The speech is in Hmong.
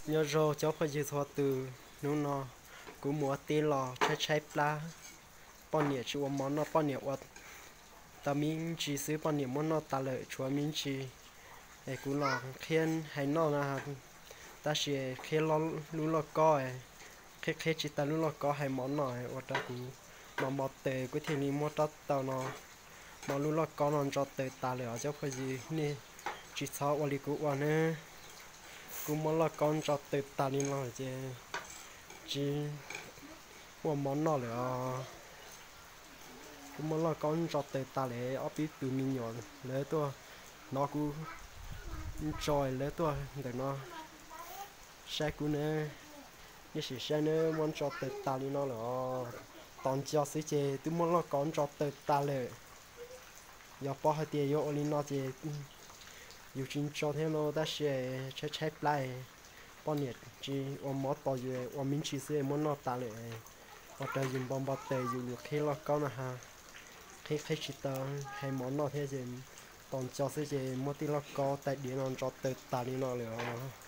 Nyob zoo cov phooj ywg txhua tus, hnub no kuv mus ua teb los tshaib tshaib plab. Poj niam tsis ua mov noj, poj niam ua tau me ntsis xwb poj niam muab noj tas lawm tshuav me ntsis. Es kuv los qhia hais noj na, tab sis qhia lub lauj kaub, qhia qhia tsis tau lub lauj kaub hais mov noj, ua rau kuv mos mos taws kuv thiaj li muab rab taus no mos lub lauj kaub no ntso taws tas lawm os cov phooj ywg. Nej tsis txhob ua li kuv ua nawb. Kuv muab lauj kaub ntso taws tas li no ces tsis muaj mov noj lawm os. Kuv muab lauj kaub ntso taws tas lawm, ob peb tus me nyuam lawv tuaj hnov kuv ntso, lawv tuaj ntawm no saib kuv nawb. Nej sim saib nawb, muab ntso taws tas li no lawm os. Tos nco xwb ces twb muab lauj kaub ntso taws tas lawm. Yog paub hais tias yuav ua li no ces yus tsis ntso thiab lauj, tab sis tshaib tshaib plab, poj niam tsis ua mov tos yus, ua me ntsis xwb muab noj tas lawm. Ua rau yus npo npo taws yus lus qhib lauj kaub no ha, qhib qhib tsis tau hais mov noj thiab ces tos nco xwb ces muab tij lauj kaub tais diav no ntso taws tas li no lawm os.